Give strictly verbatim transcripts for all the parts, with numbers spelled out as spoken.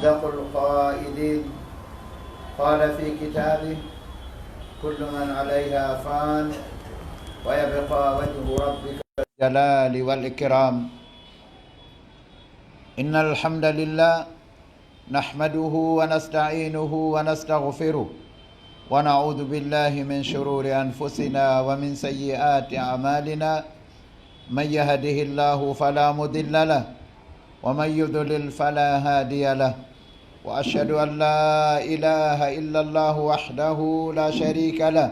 أصدق القائلين قال في كتابه: "كل من عليها فان ويبقى وجه ربك ذو الجلال والإكرام". إن الحمد لله نحمده ونستعينه ونستغفره، ونعوذ بالله من شرور أنفسنا ومن سيئات أعمالنا. من يهده الله فلا مضل له، ومن يضلل فلا هادي له. وأشهد أن لا إله إلا الله وحده لا شريك له،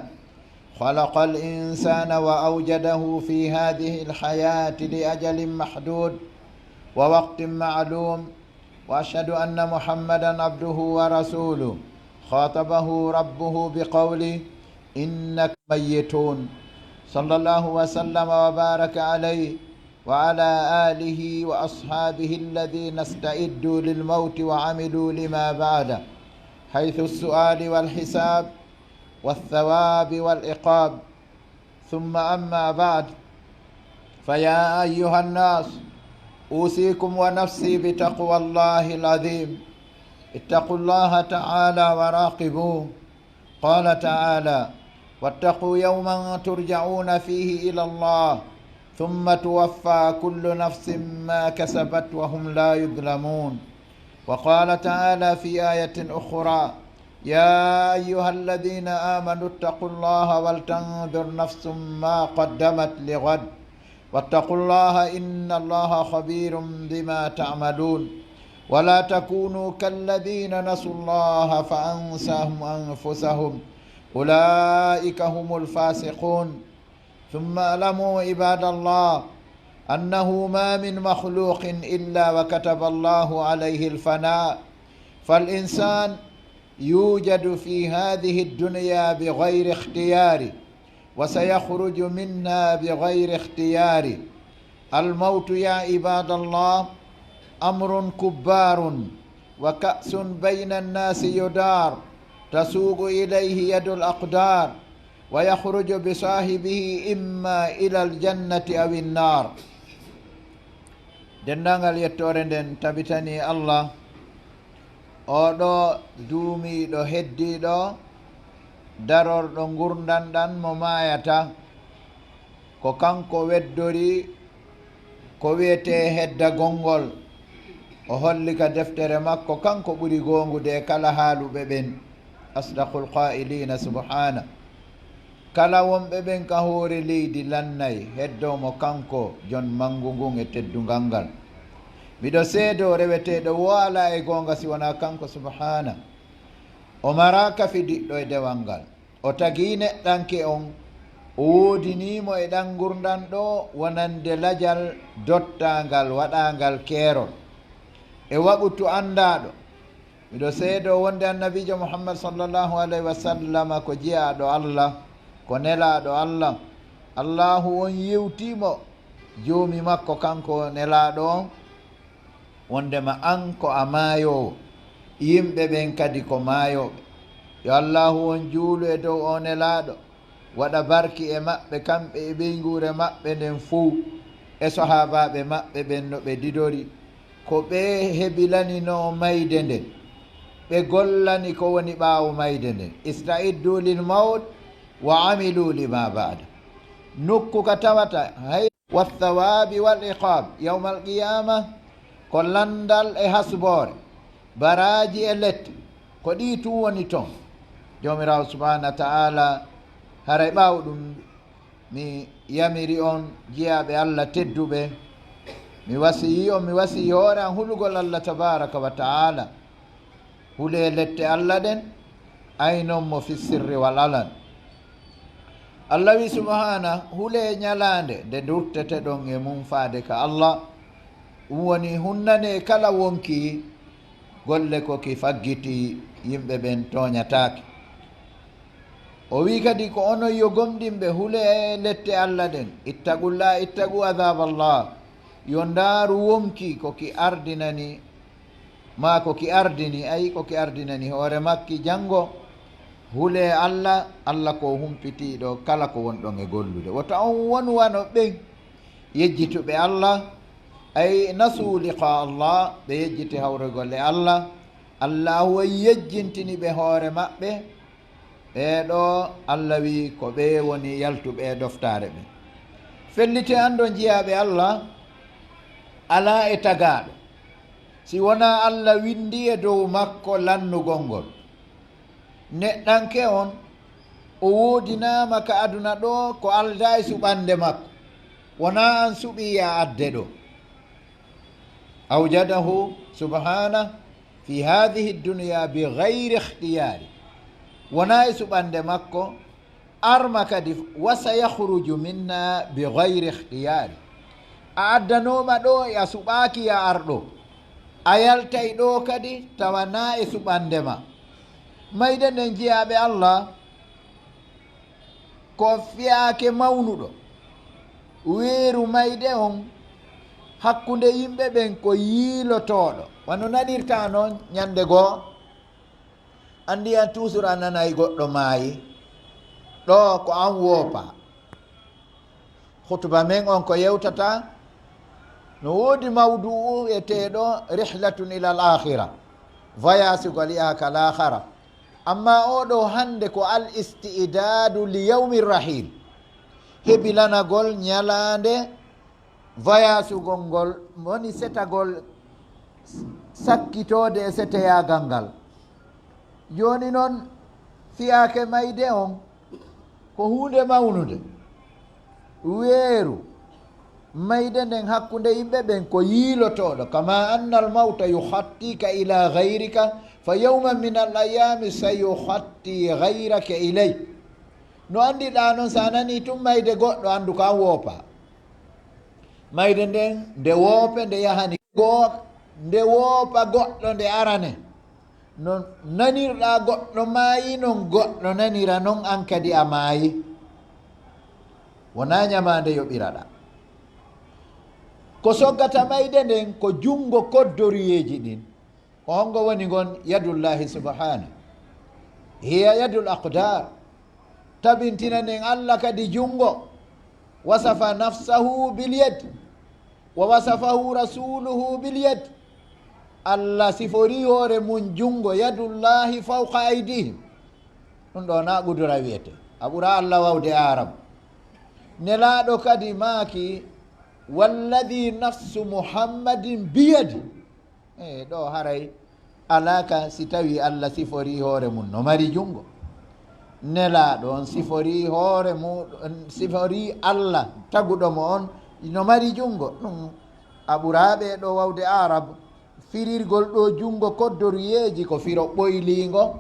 خلق الإنسان وأوجده في هذه الحياة لأجل محدود ووقت معلوم. وأشهد أن محمدا عبده ورسوله، خاطبه ربه بقوله: "إنك ميتون". صلى الله وسلم وبارك عليه وعلى آله وأصحابه الذين استعدوا للموت وعملوا لما بعده، حيث السؤال والحساب والثواب والعقاب. ثم أما بعد، فيا أيها الناس، أوصيكم ونفسي بتقوى الله العظيم. اتقوا الله تعالى وراقبوه. قال تعالى: "واتقوا يوما ترجعون فيه إلى الله ثم توفى كل نفس ما كسبت وهم لا يظلمون". وقال تعالى في آية أخرى: "يا أيها الذين آمنوا اتقوا الله ولتنظر نفس ما قدمت لغد واتقوا الله إن الله خبير بما تعملون ولا تكونوا كالذين نسوا الله فأنساهم أنفسهم أولئك هم الفاسقون". ثم اعلموا عباد الله أنه ما من مخلوق إلا وكتب الله عليه الفناء، فالإنسان يوجد في هذه الدنيا بغير اختيار، وسيخرج منها بغير اختيار. الموت يا عباد الله أمر كبار، وكأس بين الناس يدار، تسوق إليه يد الأقدار، ويخرج بصاحبه إما إلى الجنة أو النار. Denndaangal yettoore nden tabitanii Allah, oo ɗoo duumiiɗo heddiiɗo, darorɗo ngurndan ɗan mo maayataa. Ko kanko weddori ko wi'etee heddagol ngol. O holli ka deftere makko kanko ɓuri goongude e kala haaluɓe ɓen. Asdaqul qaa'iliina, subhaana. Kala wonɓe ɓen ka hoore leydi lannay, heddoo mo kanko, jon manngu ngun e teddungal ngal. Miɗo seedoo reweteeɗo woo alaa e goonga si wonaa kanko, subhaana. O maraaka fidiɗɗo e dewal ngal. O tagii neɗɗanke on, o woodinii mo e ɗan ngurndan ɗoo wonande lajal dottaangal waɗaangal keerol e waɓutu anndaaɗo. Miɗo seedoo wonde Annabiijo Muhammad sallallahu alayhi wa sallam ko jiyaaɗo Allah, ko nelaaɗo Allah. Allaahu on yewtii mo Joomi makko, kanko Nelaaɗo on, wondema an ko a maayoowo, yimɓe ɓen kadi ko maayooɓe. Yo Allaahu on juulu e dow oo Nelaaɗo, waɗa barki e maɓɓe, kamɓe e ɓeynguure maɓɓe nden fow, e sahaabaaɓe maɓɓe ɓen no ɓe didori, ko ɓe hebilaninoo mayde nden, ɓe gollani ko woni ɓaawo mayde nden. Ista'iddu lil mawt wa amilu lima ba'da. Nokku ka tawata hay wa thawaabi wal iqaab yawmal qiyaama, ko lanndal e hasboore, baraaji e lette, ko ɗii tun woni ton. Joomiraawo subhaanahu wa ta'aala, haray ɓaawo ɗum, mi yamiri on jiyaaɓe Alla tedduɓe, mi wasiyii on, mi wasiyii hoore an hulugol Alla tabaaraka wa ta'aala. Hulee lette Alla ɗen, aynon mo fi sirri wal alan. Alla wi subhaana, hulee ñalaande nde ndurteteɗon e mum faade ka Alla. Ɗum woni, hunnanee kala wonkii golle ko ki faggiti, yimɓe ɓen tooñataake. O wi kadi, ko onon yo gomɗinɓe, hulee lette Alla ɗen. Ittaqullaa, ittaqu adaaballah. Yo ndaaru wonkii ko ki ardinani maa ko ki ardini, ay, ko ki ardinani hoore makki janngo. Hulee Alla, Alla ko humpitiiɗo kala ko wonɗon e gollude. Wota on wonu wano ɓen yejjituɓe Alla, ay, nasuu liqaa Allah, ɓe yejjiti hawrugol e Alla, Allaahu on yejjintini ɓe hoore maɓɓe. Ɓee ɗoo, Alla wi'i ko ɓee woni yaltuɓe e ɗoftaare ɓen. Felliti anndon jiyaaɓe Alla, alaa e tagaaɗo, si wonaa Alla winndi e dow makko lannugol ngol. Neɗɗanke on, o woodinaama ka aduna ɗoo ko aldaa e suɓannde makko. Wonaa an suɓii yo a adde ɗoo. Awjadahu subhanahu fi hadhihi dunya bi ghayri ikhtiyari. Wonaa e suɓannde makko, arma kadi, wa sayahruju minha bi ghayri ikhtiyari. A addanooma ɗoo e a suɓaaki yo a ar ɗoo. A yaltay ɗoo kadi tawa naa e suɓannde ma. Mayde nden jiyaaɓe Alla, ko fiyaake mawnuɗo. Weeru mayde on hakkunde yimɓe ɓen ko yiilotooɗo. Wano nanirta non ñande goo, anndi an toujours a nanay goɗɗo maayi, ɗoo ko an woopa. Khutba men on ko yewtata, no woodi mawdu'u eteeɗo Rihlatun ila al-akhira, voyage gol yaha ka laakhara. Amma oo ɗoo hannde ko al-isti'dadu li yawmi rahil, hebilanagol ñalaande voyage gol ngol, woni setagol, sakkitoode e seteyaagal ngal. Jooni non, fiyaake mayde on ko huunde mawnunde. Weeru mayde nden hakkunde yimɓe ɓen ko yiilotooɗo. Kama anna al mawta yuhattika ila ghayrika, fa yawman min al ayami sayuhatti ghayraka ilay. No anndiɗaa non, so a nanii tun mayde goɗɗo, anndu ko an woopa. Mayde nden nde woope nde yahani goo, nde woopa goɗɗo nde arane. No nanirɗaa goɗɗo maayi, non goɗɗo nanira non an kadi a maayi. Wonaa ñamaande yoɓiraɗaa. Ko soggata mayde nden ko junngo koddoriyeeji ɗin. Ko hongo woni ngon? Yadullahi subhanahu. Hiya yadul aqdar. Tabintina nen Alla kadi junngo. Wasafa nafsahu bil yad. Wa wasafahu rasuluhu bil yad. Alla siforii hoore mun junngo, yadullahi fawqa aydihim. Ɗun ɗoo naa qudura wi'etee. A ɓura Alla wawde Aarabu. Nelaaɗo kadi maaki, walladhi nafsu Muhammadin biyadi. E ɗoo haray alaa ka si tawii Alla siforii hoore mun no mari junngo. Nelaaɗo on siforii hoore mu-, siforii Alla taguɗo mo on no mari junngo. Ɗun a ɓuraa ɓee ɗoo wawde Aarabu. Firirgol ɗoo junngo koddoruyeeji ko firo ɓoyliingo,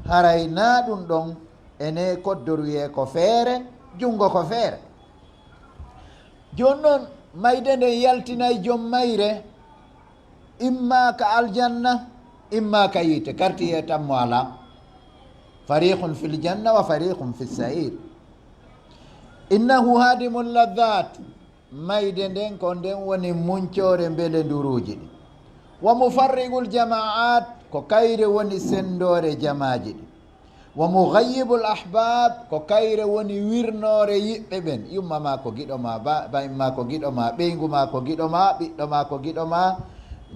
haray naa ɗun ɗon, enee koddoruye ko feere, junngo ko feere. Jooni non, mayde nden yaltinay jom mayre, imma ka aljanna, imma ka yiite, kartiyee tammo alaa. Fariqun fil janna wa fariqun fis sa'ir. Innahu hadimul ladhat. Mayde nden ko nden woni muncoore mbelenduruuji ɗin. Wa mufarriqul jamaat, ko kayre woni senndoore jamaaji ɗin. Wa mughayyibul ahbab, ko kayre woni wirnoore yiɓɓe ɓen. Yumma maa ko giɗo maa, ba-, ba'in maa ko giɗo maa, ɓeyngu maa ko giɗo maa, ɓiɗɗo maa ko giɗo maa.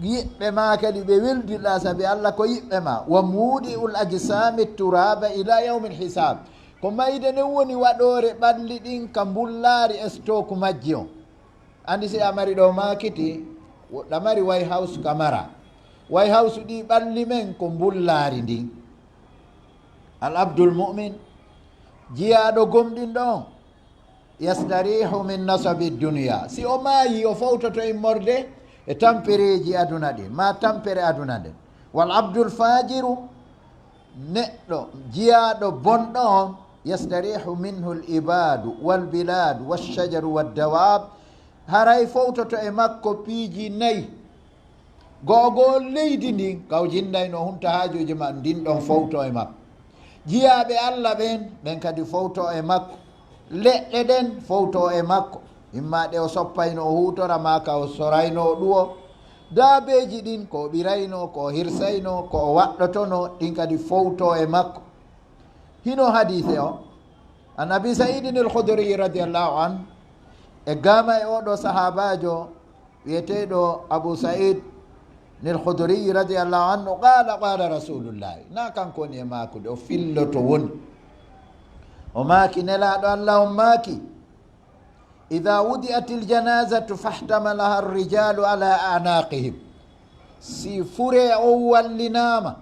Yiɓɓe maa kadi ɓe weldiɗaa sabi Alla ko yiɓɓe maa. Wa mudi'ul ajsami turaba ila yawmil hisab. Ko mayde nden woni waɗoore ɓalli ɗin ka mbullaari stock majji on. Anndi si a mari ɗoo maakiti, woɗɗa mari White House ka mara. White House ɗii ɓalli men ko mbullaari ndin. Al Abdul Mu'min, jiyaaɗo gomɗinɗo on, yastarihu min nasabi dunya. Si o maayi, o fawtoto immorde e tampereeji aduna ɗin, maa tampere aduna nden. Wal abdul fajiru, neɗɗo jiyaaɗo bonɗo on, yastarihu minhu al ibadu wal biladu wash shajaru wad dawab, haray fowtoto e makko piiji nayi. Go'o goo leydi ndin, ka o jinndayno hunta haajuuji ma, ndin ɗon fowto e makko. Jiyaaɓe Alla ɓen, ɓen kadi fowto e makko. Leɗɗe ɗen fowto e makko. Imma ɗe o soppaynoo o huutora, maa ka o soraynoo o ɗuwo. Daabeeji ɗin, ko o ɓiraynoo, ko o hirsaynoo, ko o waɗɗotonoo, ɗin kadi fowto e makko. Hino hadiise o, an Abi Sa'idin al-Khudri radiyallahu anhu, e gama e oo ɗoo sahaabaajo wi'eteeɗo Abu Sa'id, Al-Khudri radiyallahu anhu, qala, qala Rasulullah. Na kanko woni e maaku de, o filloto woni. O maaki, Nelaaɗo Allah on maaki, "Idha wudi'atil janazatu fahtamalaha ar-rijalu ala a'naqihim." Si furee on wallinaama,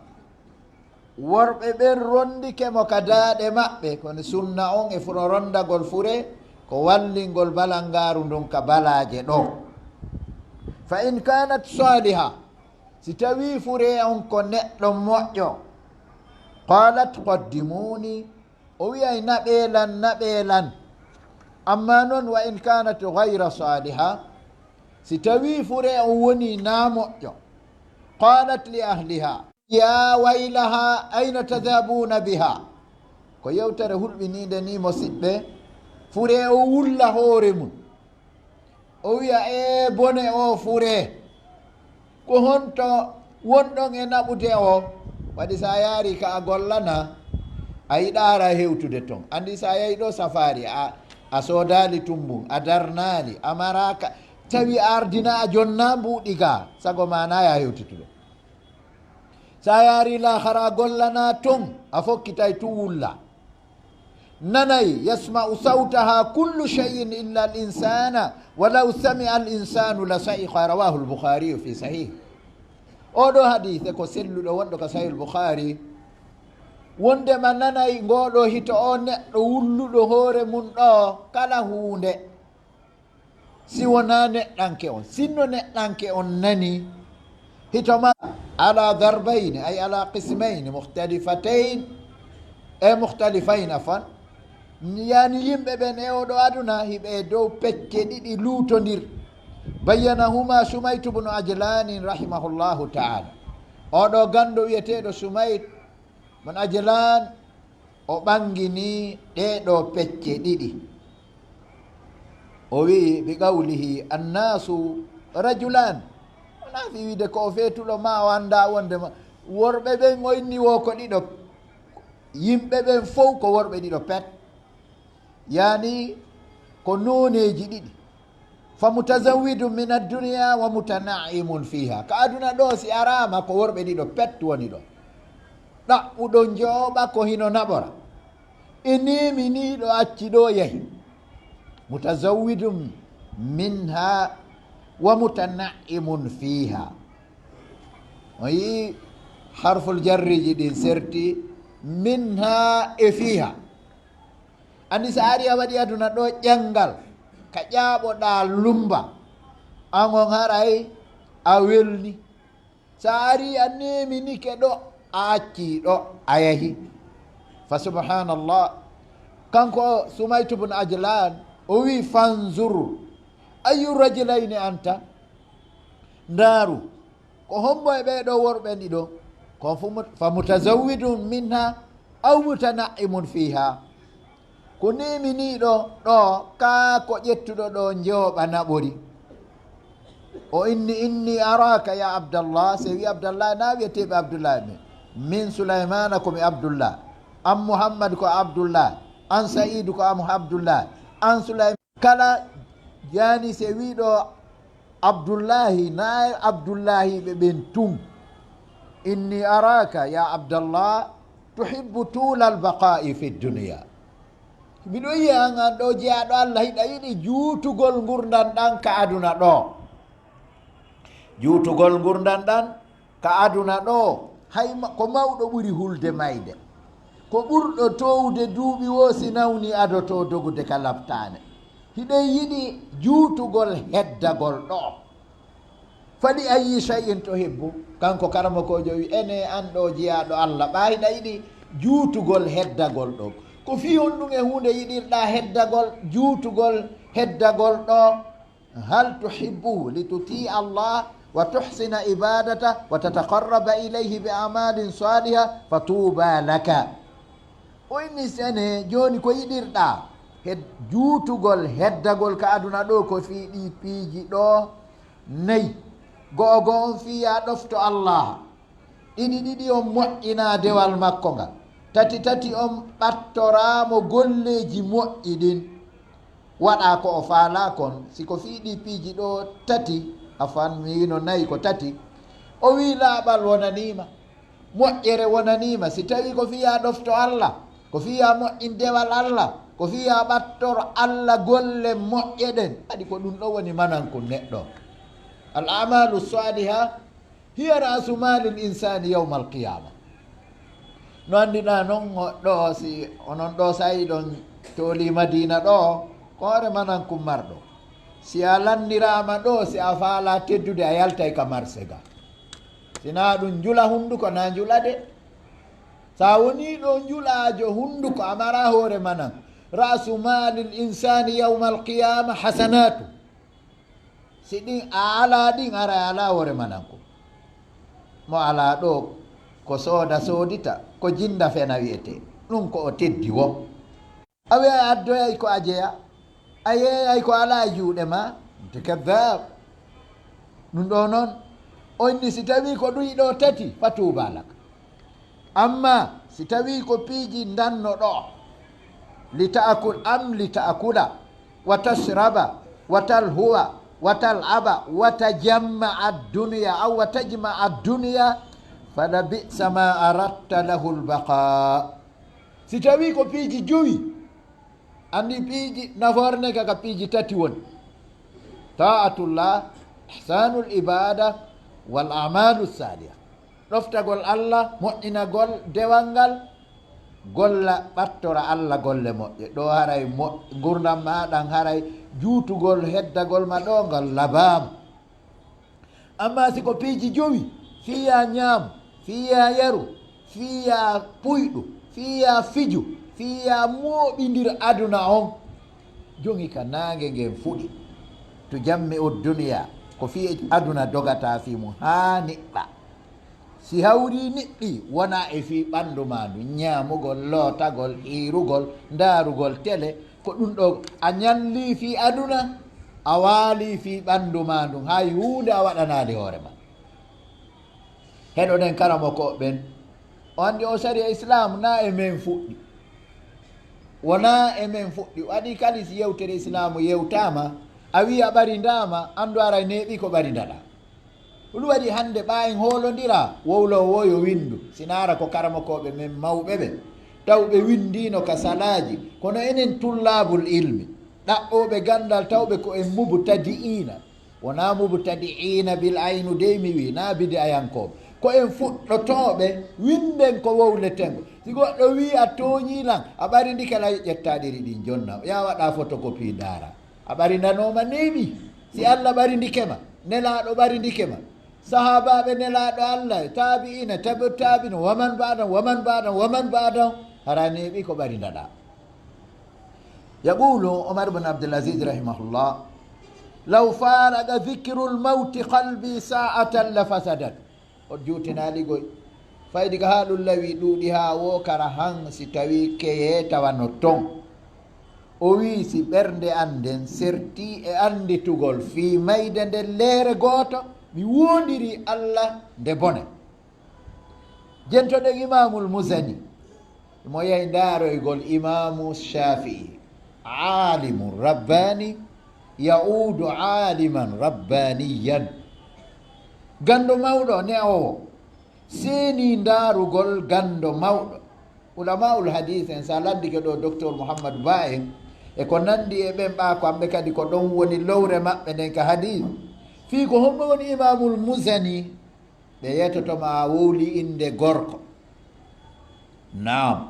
worɓe ɓen rondike mo ka daaɗe maɓɓe, kono sunna on e furo rondagol furee, ko wallingol balangaaru ndun ka balaaje ɗoo. Fa in kanat saliha, si tawii furee on ko neɗɗo moƴƴo, qalat, "Qaddimuni," o wi'ay, "Naɓee lan, naɓee lan." Amma non, wa in kanat ghayra saliha, si tawii furee on wonii naa moƴƴo, qalat li ahliha, "Ya waylaha, ayna tadhabuna biha?" Ko yewtere hulɓiniinde nii, musiɓɓe. Furee o wulla hoore mun. O wi'a, "Ee, bone oo furee. Ko honto wonɗon e naɓude oo?" Waɗi si a yaari ka a gollana, a yiɗaara hewtude ton. Anndi si a yahi ɗoo safaari, a, a soodaali tummbun, a darnaali, a maraaka, tawi a ardina a jonna mbuuɗi gaa, sago maa na ya hewtitude. Si a yaari laahara a gollana ton, a fokkitay tun wulla. Nanay, "Yasma'u sawtaha kullu shay'in illa al-insana, walaw sami'a al-insanu la sa'iqa," rawahu al-Bukhari fi sahih. Oo ɗoo hadiise ko selluɗo wonɗo ka Sahih al-Bukhari. Wondema nanay ngoo ɗoo hito oo neɗɗo wulluɗo hoore mun ɗoo kala huunde. Si wonaa neɗɗanke on, sinno neɗɗanke on nanii, hito ma ala darbayni, ay ala qismayni mukhtalifatayn, e mukhtalifayn, afwan, yaani yimɓe ɓen e oo ɗoo aduna, hiɓe e dow pecce ɗiɗi luutondir. Bayyanahuma Sumaytu bnu Ajlanin rahimahullahu ta'ala. Oo ɗoo ganndo wi'eteeɗo Sumayt bnu Ajlan, o ɓanginii ɗee ɗoo pecce ɗiɗi. O wi'i, bi qawlihi, "Annaasu rajulan." Wonaa fii wi'ude ko o feetuɗo maa o anndaa wondema worɓe ɓen o inni woo ko ɗiɗo. Yimɓe ɓen fow ko worɓe ɗiɗo pet. Yaani ko nooneeji ɗiɗi. Fa mutazawwidun min ad-dunya wa mutana'imun fiha. Ka aduna ɗoo si araama ko worɓe ɗiɗo pet woni ɗoo. Ɗaɓɓuɗo njooɓa ko hino naɓora. E neeminiiɗo acci ɗoo yahi. Mutazawwidun minha wa mutana'imun fiha. On yi'i harful jarriiji ɗin serti minha e fiha. Anndi si a arii a waɗi aduna ɗoo ƴanngal, ka ƴaaɓoɗaa lummba, an on haray a welni. Si a arii a neeminike ɗoo, a accii ɗoo, a yahi. Fa subhanallah. Kanko Sumaytu bun Ajlan, o wi'i, "Fanzur, ayyu rajulayni anta?" Ndaaru, ko hombo e ɓee ɗoo worɓe ɗiɗo? Ko fu mut-, fa mutazawwidun minha aw mutana'imun fiha. Ko neeminiiɗo ɗoo, kaa ko ƴettuɗo ɗoo njooɓa naɓori. O inni, "Inni araka ya Abdallah," se wi Abdallah, na wi'eteeɓe Abdullah ɓe. "Min Sulaymana ko mi Abdullah. An Muhammad ko Abdullah. An Sa'idu ko am Abdullah. An Sulaym-," kala jaani se wi'uɗo Abdullahi, na Abdullahi ɓe ɓen tun. "Inni araka ya Abdallah, tuhibbu tulal baqa'i fi dunya." Miɗo yi'a an, an ɗoo jeyaaɗo Allah, hiɗa yiɗi juutugol ngurndan ɗan ka aduna ɗoo. Juutugol ngurndan ɗan ka aduna ɗoo, hay ma-, ko mawɗo ɓuri hulde mayde. Ko ɓurɗo toowude duuɓi woo si nawni adotoo dogude ka labtaane. Hiɗen yiɗi juutugol heddagol ɗoo. "Fali ayyi shay'in tuhibbu?" Kanko karamokoojo wi, "Ene an ɗoo jeyaaɗo Allah, ɓaa hiɗa yiɗi juutugol heddagol ɗoo? Ko fii honɗun e huunde yiɗirɗaa heddagol, juutugol heddagol ɗoo?" "Hal tuhibbuhu li tuti'a Allah wa tuhsina ibadata wa tataqarraba ilayhi bi a'malin saliha fa tuba laka." O inni, "Sene, jooni ko yiɗirɗaa?" Hed-, juutugol heddagol ka aduna ɗoo ko fii ɗii piiji ɗoo nayi. Go'o go'o on fii yaa ɗofto Allah. Ɗiɗi ɗiɗi on moƴƴinaa dewal makko ngal. Tati tati on ɓattoraa mo golleeji moƴƴi ɗin. Waɗaa ko o faalaa kon. Si ko fii ɗii piiji ɗoo tati, afwan, mi wi'ino nayi, ko tati. O wii laaɓal wonaniima, moƴƴere wonaniima, si tawii ko fiyaa ɗofto Alla, ko fiyaa moƴƴin dewal Alla, ko fiyaa ɓattor Alla golle moƴƴe ɗen. Kadi ko ɗum ɗo woni manankun neɗɗo. Al amalu saliha hiya rasu malil insani yawmal qiyama. No anndinaa noon ɗo, si onon ɗo, so a yiɗon tooli Madina ɗo, ko hoore manankun marɗo. Si a lanniraama ɗo, si a faalaa teddude, a yaltay ka marse ga. Si naa ɗum njula hunnduko, naa njula de. So a wonii ɗo njulaajo hunnduko, a maraa hoore manan. Rasu malil insani yawmal qiyama hasanatu. Si ɗin a alaa ɗin, ara a alaa hoore manan ko. Mo alaa ɗo, ko sooda soodita, ko jinnda fena wiyetee. Ɗum ko o teddi wo. A wi'a a addoyay ko a jeya, a yeeyay ko alaa e juuɗe ma, nte kaddaab. Ɗum ɗo noon, o inni si tawii ko ɗum ɗo tati, fa tuuba lak. Amma si tawii ko piiji ndanno ɗo, li ta'kul am li ta'kula, wa tashraba, wa talhuwa, wa tal'aba, wa tajamma ad-dunya, aw wa tajma ad-dunya, fa la bi'sa ma aradta lahu al-baqa. Si tawii ko piiji jowi, anndi piiji nafoore nden ka, ka piiji tati woni. Ta'atullah, ihsanul ibada, wal amalu saliha. Ɗoftagol Alla, moƴƴinagol dewal ngal, golla ɓattora Alla golle moƴƴe. Ɗo haray mo-, ngurdam maa ɗan haray juutugol heddagol ma ɗo ngal labaama. Amma si ko piiji jowi, fiyaa ñaam, fiyaa yaru, fiyaa puyɗu, fiyaa fiju, fiyaa mooɓindir aduna on, joŋi ka naange ngen fuɗi. To jammi o duniya, ko fii aduna dogata fii mum haa niɓɓa. Si hawri niɓɓi, wona e fii ɓanndu maa ndu, ñaamugol, lootagol, hiirugol, ndaarugol tele, ko ɗum ɗo a ñallii fii aduna, a waalii fii ɓanndu maa ndun, hay huunde a waɗanaali hoore ma. Heɗoɗen karamokooɓe ɓen. O anndi o sariya Islaamu naa e men fuɗɗi. Wonaa e men fuɗɗi. Waɗi kalis yewtere Islaamu yewtaama, a wi'i a ɓarindaama, anndu aray neeɓi ko ɓarindaɗaa. Ɗum waɗi hannde ɓaa en hoolondira, wowloowo wo yo winndu, sinaara ko karamokooɓe men mawɓe ɓe, taw ɓe winndiino ka salaaji, kono enen tullaabul ilmi, ɗaɓɓooɓe ganndal, tawɓe ko en mubtadi'iina, wonaa mubtadi'iina bil aynu dey mi wi'i, naa bidi'ayankooɓe, ko en fuɗɗotooɓe, winnden ko wowleten ko. Si goɗɗo wi'i a tooñii lan, a ɓarindike lan, ƴettaa ɗeri ɗin jonna, yaa waɗaa photocopie ndaara. A ɓarindanooma neeɓi. Si Alla ɓarindike ma, Nelaaɗo ɓarindike ma, sahaabaaɓe Nelaaɗo Alla, taabi'iina, tabi'u taabi'iina, wa man ba'dahum, wa man ba'dahum, wa man ba'dahum, hara neeɓi ko ɓarindaɗaa. Yaqulu Umar ibn Abdul Aziz rahimahullah, law faraqa dhikrul mawti qalbi sa'atan la fasadat. O juutinaali goy. Faydi ka haa ɗum lawi ɗuuɗi haa woo kara han si tawii keyee tawano ton. O wi'i si ɓernde an nden sertii e annditugol fii mayde nden leere gooto, mi woondirii Alla nde bone. Jentoɗen Imaamul Muzani. Mo yahi ndaaroygol Imaamu Shaafi'i, aalimun rabbaani, ya'uudu aaliman rabbaaniyan. Ganndo mawɗo ne'oowo, seenii ndaarugol ganndo mawɗo. Ulamaa'ul hadiis en, so a lanndike ɗo Doktor Muhammad Ba en, e ko nanndi e ɓen ɓaa ko amɓe kadi ko ɗon woni lowre maɓɓe nden ka hadiis. Fii ko hombo woni Imaamul Muzani? Ɓe yetoto ma a wowli innde gorko. Naam.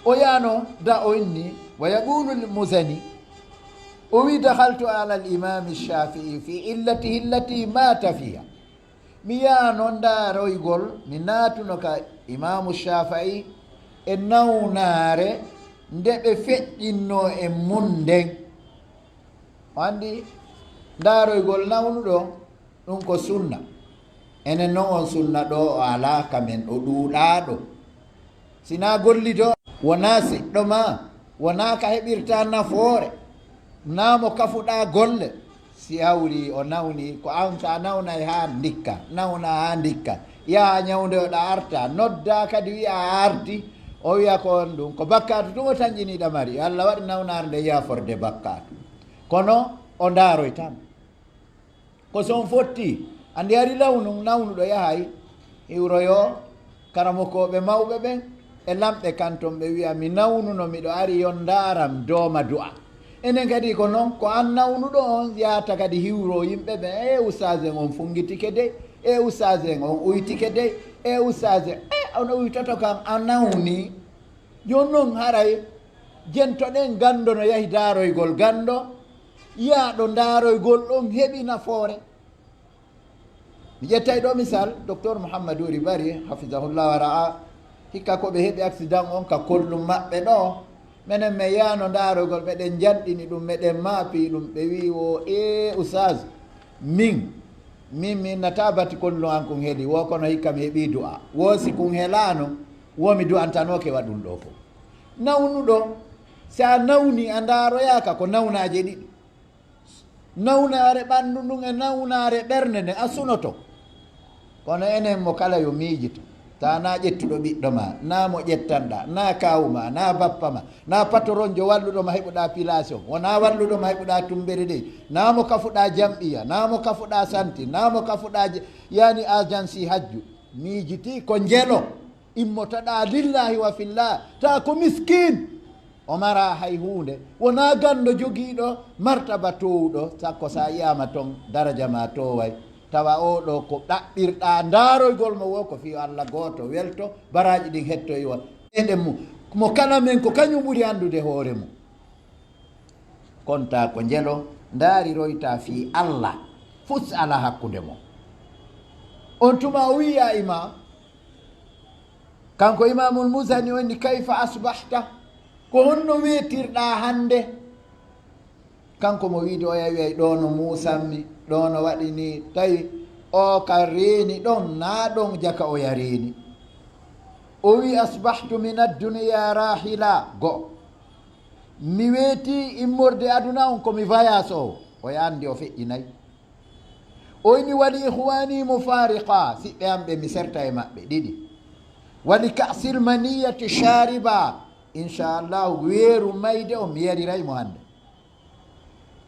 O yaano da o inni, wa yaqulu al Muzani, o wi, dakhaltu ala al imami Shafi'i fi illatihi allati mata fiha. Mi yaano ndaaroygol, mi naatuno ka Imaamu Shafi'i e nawnaare nde ɓe feƴƴinnoo e mun nden. O anndi ndaaroygol nawnuɗo, ɗum ko sunna. Enen non on sunna ɗo o alaa ka men, o ɗuuɗaaɗo. Si naa gollido, wonaa seɗɗo ma, wonaa ka heɓirta nafoore, naa mo kafuɗaa golle. Si hawri o nawni, ko an ka nawnay haa ndikka, nawna haa ndikka. Yaha ñawndoyoɗa arta, nodda kadi wi'a a arti, o wi'a ko on ɗum, ko bakkaatu tun o tanƴini ɗamari. Yo Allah waɗ nawnaare nde yaaforde bakkaatu. Kono o ndaaroy tan. Ko so on fotti, Anndi hari lawnun nawnuɗo yahay hiwroyoo karamokooɓe mawɓe ɓen e lamɓe kanton, ɓe wi'a, "Mi nawnuno, miɗo ari yo ndaaram dooma du'a." Enen kadi ko non, ko an nawnuɗo on yahata kadi hiwroo yimɓe ɓen, "E ustaas en on funngitike dey, e ustaas en on uytike dey, e ustaas en, e on uytoto kan a nawni." Jooni non haray jentoɗen ganndo no yahi daaroygol ganndo, yaaɗo daaroygol ɗon heɓi nafoore. Mi ƴettay ɗo misal, Docteur Mouhamadou Ribari, hafidahullah wa ra'a, hikka ko ɓe heɓi accident on ka kollum maɓɓe ɗo, menen men yaano ndaarogol, meɗen njanɗini ɗum, meɗen maapi ɗum, ɓe wi wo, "E ustaz, min, min mi innata bati kollum an kun heli, wo kono hikka mi heɓi du'a, wo si kun helano, wo mi du'antanoke wa ɗum ɗo fof." Nawnuɗo, si a nawni, a ndaaroyaka ko nawnaje ɗiɗi. Nawnaare ɓanndu ndun e nawnaare ɓernde nden, a sunoto. Kono enen mo kala yo miijito. Taa na ƴettuɗo ɓiɗɗo ma, na mo ƴettanɗa, na kaawu ma, na bappa ma, na patoronjo walluɗo ma heɓuɗa pilation, wona walluɗo ma heɓuɗa tumbere dey, na mo kafuɗa jam'iya, na mo kafuɗa santi, na mo kafuɗa je-, yani agensi hajju. Miijiti ko njelo. Immotoɗaa lillahi wa fillah, taa ko miskin. O mara hay huunde. Wonaa ganndo jogiiɗo martaba toowuɗo, sakko so a yiyaama ton, daraja ma tooway. Tawa oo ɗoo ko ɗaɓɓirɗaa ndaaroygol mo woo, ko fii yo Alla gooto welto, baraaji ɗin hettoywa. Eɗen mu, mo kala men ko kañum ɓuri anndude hoore mum. Kontaa ko njelo, ndaariroytaa fii Alla, fus alaa hakkunde mon. On tuma o wi'i yaa imaam, kanko Imaamul Muzani, o inni, "Kayfa asbahta?" Ko honno weetirɗaa hannde? Kanko mo wiide o yahi, wi'ay, "Ɗoo no muusammi, ɗoo no waɗi nii." Tawi o ka reeni ɗon, naa ɗon jaka o ya reeni. O wi'i, "Asbahtu min ad-dunya rahila." Go. Mi weetii immorde aduna on ko mi vayaasoowo. O anndi o feƴƴinay. O inni, "Wali ikhwani mufariqa, siɓɓe am ɓe mi serta e maɓɓe." Ɗiɗi. "Wali ka'sil maniyati shariba, inchallahu weeru mayde on mi yariray mo hannde."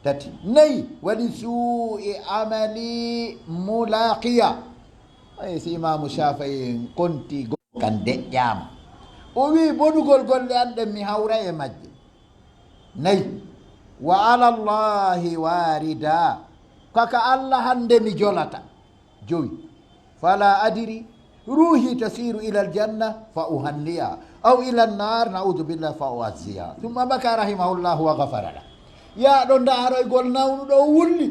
Tati. Nayi, "Wali su'i amali mulaqiya." Ay, si Imaamu Shaafi'i en konti go-, kan deƴƴaama. O wi'i, "Bonugol golle an ɗen mi hawra e majje." Nayi, "Wa ala Allahi warida." Kaka Alla hannde mi jolata. Jowi. "Fala adiri, ruhi tasiru ila aljanna fa uhanniya, aw ila annar, na'udhu billah, fa uazziya." Thumma baka rahimahullahu wa ghafara lah. Yaaɗo ndaaroygol nawnuɗo o wulli.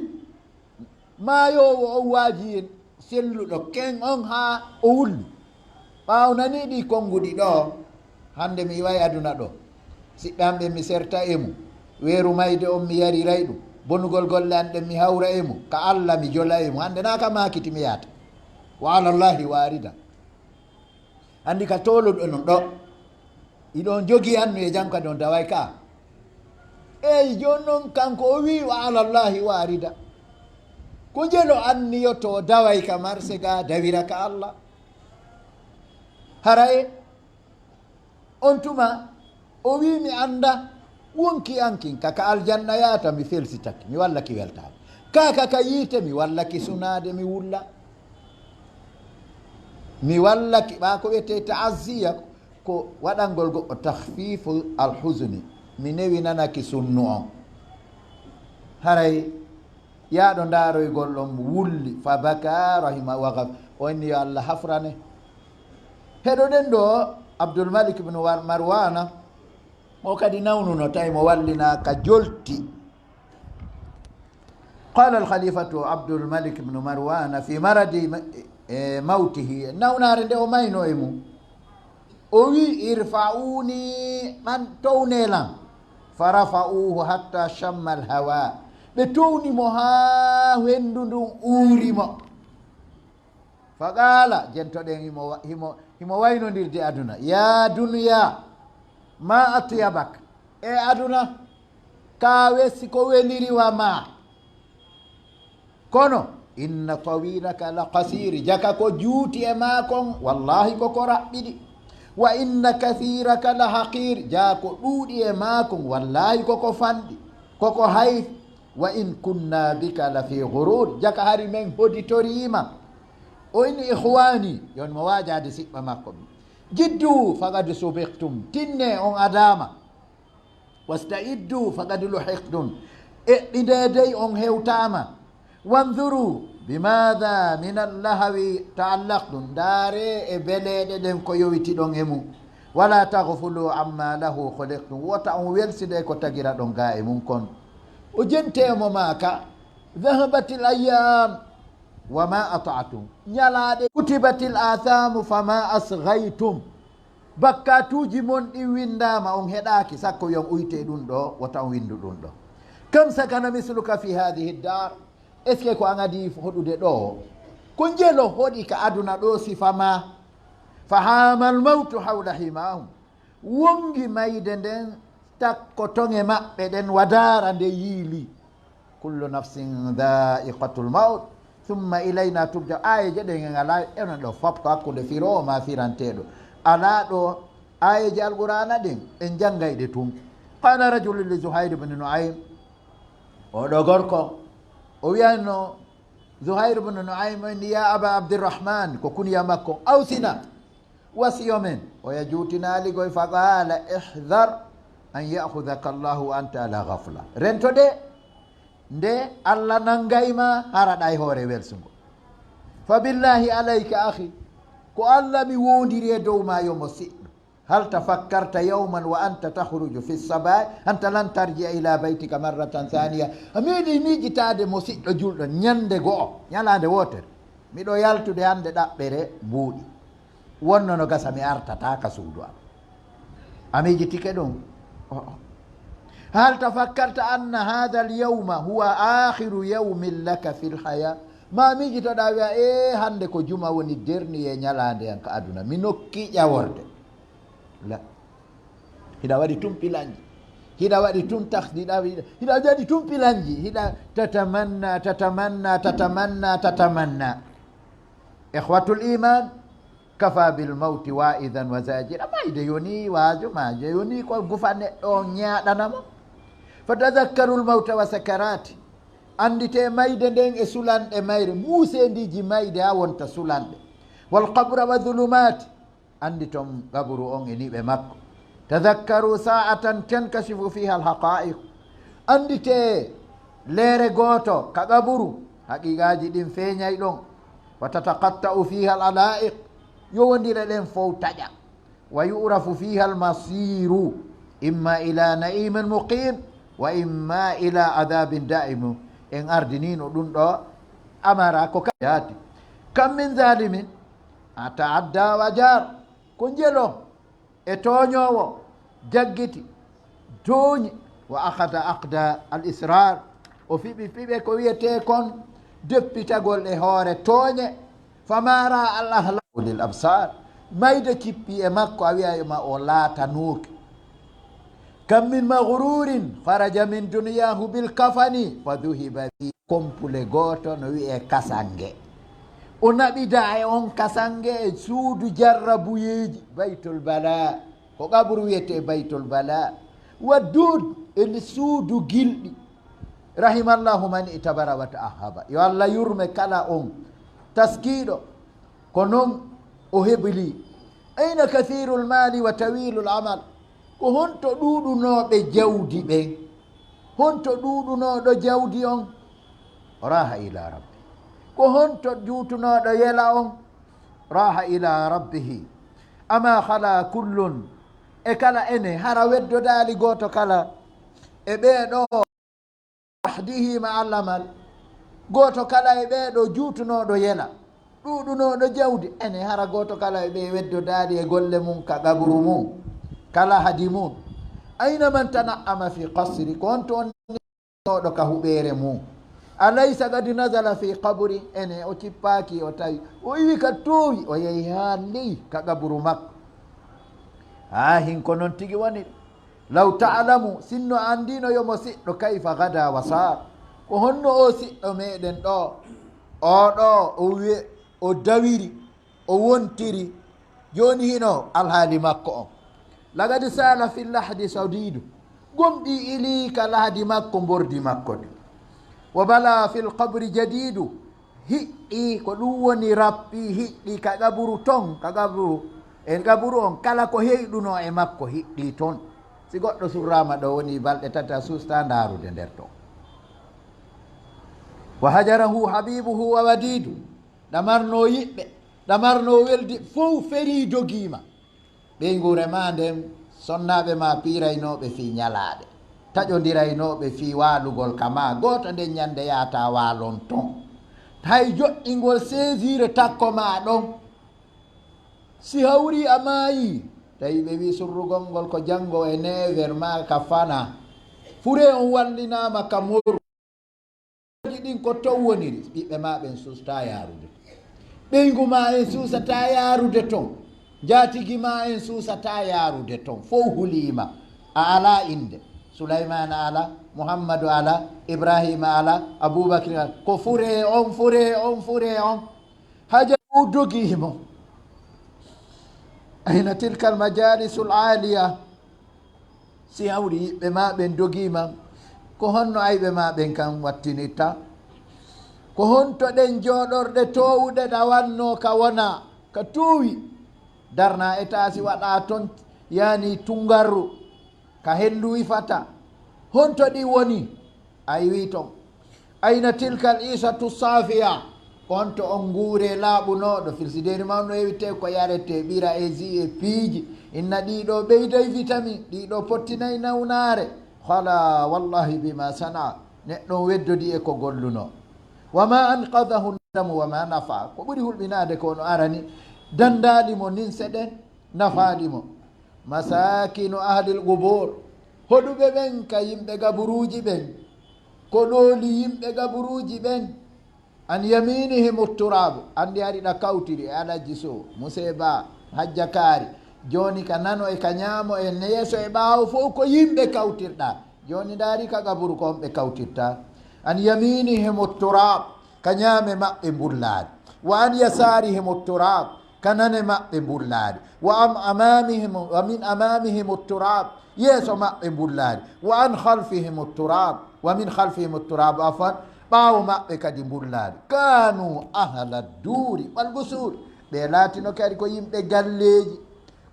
Maayoowo o waaji selluɗo ken on haa o wulli. Ɓaawo nani ɗi konnguɗi ɗo, hannde mi iway aduna ɗo. Siɓɓe am ɓe mi serta e mu. Weeru mayde on mi yariray ɗum. Bonugol golle an ɗen mi hawra e mu. Ka Alla mi jola e mu. Hannde naa ka maakiti mi yaata. Wa ala Allahi warida. Anndi ka tooluɗo non ɗo. Iɗon jogii annu e jam kadi on daway ka. Eyi, jooni non kanko o wii, "Wa ala Allahi warida." Ko njelo anniyoto daway ka marse ga dawira ka Alla. Haray on tuma o wii, "Mi annda wonki an kin ka, ka aljanna yaata, mi felsitaki, mi wallaki weltaade. Ka, ka, ka yiite, mi wallaki sunaade, mi wulla." Mi wallaki, ɓaa ko wiyetee ta'aziyya, ko waɗangol goɗɗo takhfifu alhuzni. Mi newinanaki sunnu on. Haray yaaɗo ndaaroygol on wulli, fa baka rahima wa ghaf-, o inni yo Allah hafrane. Heɗoɗen ɗo Abdul Malik ibn War-, Marwana, o kadi nawnuno tawi mo wallina ka jolti. Qala al-khalifatu Abdul Malik ibn Marwan fi maradi ma-, eh, mawtihi, nawnaare nde o mayno e mum. O wi, "Irfa'uni, ɓan-, towne lan." Fa rafa'uhu hatta shamma al-hawa. Ɓe towni mo haa hendu ndun uuri mo. Fa qala, jentoɗen himo wa-, himo, himo waynondirde aduna. "Ya dunya, ma atyabak." E aduna, ka wesi ko weliri wa ma. Kono, "Inna tawilaka la qasiri." Jaka ko juuti e maa kon, wallahi ko ko raɓɓiɗi. "Wa inna kathiraka la haqir." Jaa ko ɗuuɗi e maa kon, wallahi ko ko fanɗi, ko ko hayfi. وإن كنا بك لفي غرور. Jaka hari men hoditoriima. O inni, إخواني, yon mo waajaade siɓɓa makko. جدوا فقد سبقتم. Tinne on adaama. واستعدوا فقد لحقتم. Eɓɓindee dey on hewtaama. وانظروا بماذا من اللهو تعلقتم. Ndaaree e beleeɗe ɗen ko yowitiɗon e mum. ولا تغفلوا عما له خلقتم. Wota on welside ko tagiraɗon ga e mum kon. O jentee mo maaka. ذهبت الأيام وما أطعتم. Ñalaaɗe. كتبت الآثام فما أصغيتم. Bakkatuuji mon ɗin winndaama, on heɗaaki, sakko wi'on uytee ɗum ɗo, wota on winndu ɗum ɗo. كم سكن مثلك في هذه الدار. Est-ce que ko an adii hoɗude ɗo? Ko njelo hoɗi ka aduna ɗo sifa ma. فهام الموت حول حماهم. Wongi mayde nden takko toŋe maɓɓe ɗen wadaara nde yiili. كل نفس ذائقة الموت ثم إلينا ترجعون. Aayeeje ɗen en alaa enen ɗo fop ko hakkunde firoowo ma firanteeɗo. Alaa ɗo aayeeje Alqur'aana ɗen en janngay ɗe tun. قال رجل لزهير بن نعيم. Oɗo gorko o wiyanno Zuhayr ibn Nu'aym o inni, يا أبا عبد الرحمن, ko kunya makko, أوصنا. Wasiyo men, oya juutinaali goy, فقال احذر أن يأخذك الله وأنت على غفلة. Rento de, nde Alla nanngay ma hara ɗa e hoore welsungo. فبالله عليك أخي, ko Alla mi woondiri e dow ma yo mo siɗɗo. هل تفكرت يوما وأنت تخرج في الصباح أنت لن ترجع إلى بيتك مرة ثانية. A meeɗii miijitaade mo siɗɗo julɗo ñannde go'o, ñalaande wootere, miɗo yaltude hannde ɗaɓɓere mbuuɗi. Wonno no gasa mi artataa ka suudu am. A miijitike ɗum? O'o. هل تفكرت أن هذا اليوم هو آخر يوم لك في الحياة؟ Ma miijitoɗaa wi'a, ee, hannde ko juma woni dernier ñalaande an ka aduna. Mi nokki ƴaworde. La. Hiɗa waɗi tun pilanji. Hiɗa waɗi tun tax-, hiɗa, hiɗa, hiɗa waɗi tun pilanji. Hiɗa tatamanna, tatamanna, tatamanna, tatamanna. إخوة الإيمان، كفى بالموت واعظا وزاجرا. Mayde yoni waajo, mayde yoni ko gufa neɗɗo on ñaaɗana mo. فتذكروا الموت وسكراته. Annditee mayde nden e sulanɗe mayre, muuseendiiji mayde haa wonta sulanɗe. والقبر وظلماته. Annditon qaburu on e niɓe makko. تذكروا ساعة تنكشف فيها الحقائق. Annditee leere gooto ka qaburu, haqiiqaaji ɗin feeñay ɗon. وتتقطع فيها العلائق. Yowondire ɗen fow taƴa. ويعرف فيها المصير إما إلى نعيم مقيم وإما إلى عذاب دائم. En ardiniino ɗum ɗo amara ko ka yaati. كم من ظالم تعدى وجار. Ko njelo e tooñoowo jaggiti, tooñi, وأخذ عقد الإصرار. O fiɓi fiɓe ko wiyetee kon deppitagol e hoore tooñe. فما راى الأهلاك للأبصار. Mayde cippi e makko, a wi'a ma o laatanooki. كم من مغرور خرج من دنياه بالكفن فذهب به. Kompule gooto no wi'ee kasange. O naɓida e on kasange e suudu jarrabuyeeji, بيت البلاء. Ko qabru wiyetee بيت البلاء. والدود, e suudu gilɗi. رحم الله من اعتبر وتأهب. Yo Alla yurme kala on taskiiɗo ko non o heblii. أين كثير المال وطويل الأمل. Ko honto ɗuuɗunooɓe jawdi ɓen? Honto ɗuuɗunooɗo jawdi on? راح إلى ربه. Ko honto juutunooɗo yela on? راح إلى ربه. أما خلا كل. E kala ene, hara weddodaali gooto kala e ɓee ɗoo. عهده مع الأمل. Gooto kala e ɓee ɗoo juutunooɗo yela, ɗuuɗunooɗo jawdi, ene hara gooto kala e ɓee weddodaali e golle mum ka qabru mum, ka lahadi mum. أين من تنعم في قصر. Ko honto on ɗo ka huɓeere mum. أليس قد نزل في قبره. Ene o cippaaki, o tawi, o iwi ka toowi, o yehi haa ley ka qabru makko. Haa hin ko non tigi woni. لو تعلم, sinno a anndiino yo mo siɗɗo, كيف غدا وصار. Ko honno o siɗɗo meɗen ɗo, o ɗo, o wi'e, o dawiri, o wontiri, jooni hino alhaali makko on. لقد سال في اللحد صديد. Gomɗii ilii ka lahadi makko, mbordi makko ndi. Wa bala fil qabri jadidu. Hiɗɗi, ko ɗum woni rappi, hiɗɗi ka qaburu ton, ka qaburu, en qaburu on, kala ko heyɗuno e makko, hiɗɗi ton. Si goɗɗo surraama ɗo woni balɗe tati a suusta ndaarude nder ton. Wa hajarahu habibuhu wa wadidu. Ɗamarno yiɓɓe, ɗamarno weldi, fow ferii dogiima. Ɓeynguure ma nden, sonnaaɓe ma piiraynooɓe fii ñalaaɗe, taƴondiraynooɓe fii waalugol ka ma, gooto nden ñannde yaataa waalon ton. Hay joɗɗingol seesiire takko ma ɗon. Si hawri a maayii, tawi ɓe wii surrugol ngol ko janngo e neewer ma ka fana. Furee on wallinaama ka moru. Ɗin ko tow woniri, ɓiɓɓe ma ɓen suusta yaarude ton. Ɓeyngu ma en suusata yaarude ton. Njaatigi ma en suusata yaarude ton. Fow huliima. A alaa innde. Sulaymaana alaa, Muhammadu alaa, Ibraahiima alaa, Abuubakri alaa. Ko furee on, furee on, furee on. Hajaru dogiimo. Ayna tilkal majaalisul aaliya? Si hawri yiɓɓe ma ɓen dogiima, ko honno ayɓe ma ɓen kan wattinitta? Ko honto ɗen jooɗorɗe toowuɗe ɗawannoo ka wona ka toowi? Darna etaasi waɗa ton, yani tungarru, ka henndu wifata. Honto ɗi woni? A iwi ton. Ayna tilkal isatu safiya? Honto on nguure laaɓunooɗo? Firsideeri mawno ewite ko yarete, ɓira e ji e piiji. Inna ɗiɗo ɓeyday vitamin, ɗiɗo pottinay nawnaare. Khala wallahi bima sana, neɗɗo on weddodi e ko golluno. Wa ma anqadahu nadamu wa ma nafa, ko ɓuri hulɓinaade ko no arani, dandaali mo ninse ɗen, nafaali mo. Masakinu ahlil qubur, hoɗuɓe ɓen ka yimɓe gaburuuji ɓen, ko ɗooli yimɓe gaburuuji ɓen. An yaminihim turab, anndi hari ɗa kawtiri e Alhaji Sow, Muse Ba, Hajja Kaari. Jooni ka nano e ka ñaamo e yeeso e ɓaawo fow ko yimɓe kawtirɗa. Jooni ndaari ka gaburu ko on ɓe kawtirta. An yaminihim turab, ka ñaame maɓɓe mbullaari. Wa an yasarihim turab, ka nane maɓɓe mbullaari. Wa am amamihim, wa min amamihim turab, yeeso maɓɓe mbullaari. Wa an khalfihim turab, wa min khalfihim turab, afwan, ɓaawo maɓɓe kadi mbullaari. Kanu ahla duri wal gusur, ɓe laatino kadi ko yimɓe galleeji,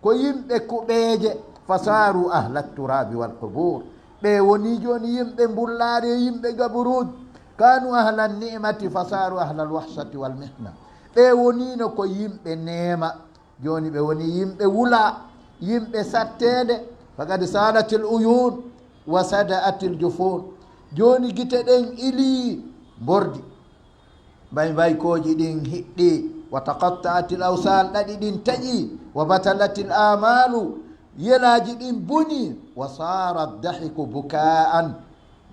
ko yimɓe kuɓeeje. Fasaru ahla turabi wal qubur, ɓe woni jooni yimɓe mbullaari e yimɓe gaburuuji. Kanu ahla ni'mati fasaru ahla alwahshati wal mihna, ɓe wonino ko yimɓe neema. Jooni ɓe woni yimɓe wula, yimɓe satteende. Faqad salatil uyun wa sada'atil jufun. Jooni gite ɗen ilii mbordi. Mbaybaykooji ɗin hiɗɗi. Wa taqatta'atil awsal, ɗaɗi ɗin taƴi. Wa batalatil amalu, yelaaji ɗin boni. Wa sara dahiku bukaan,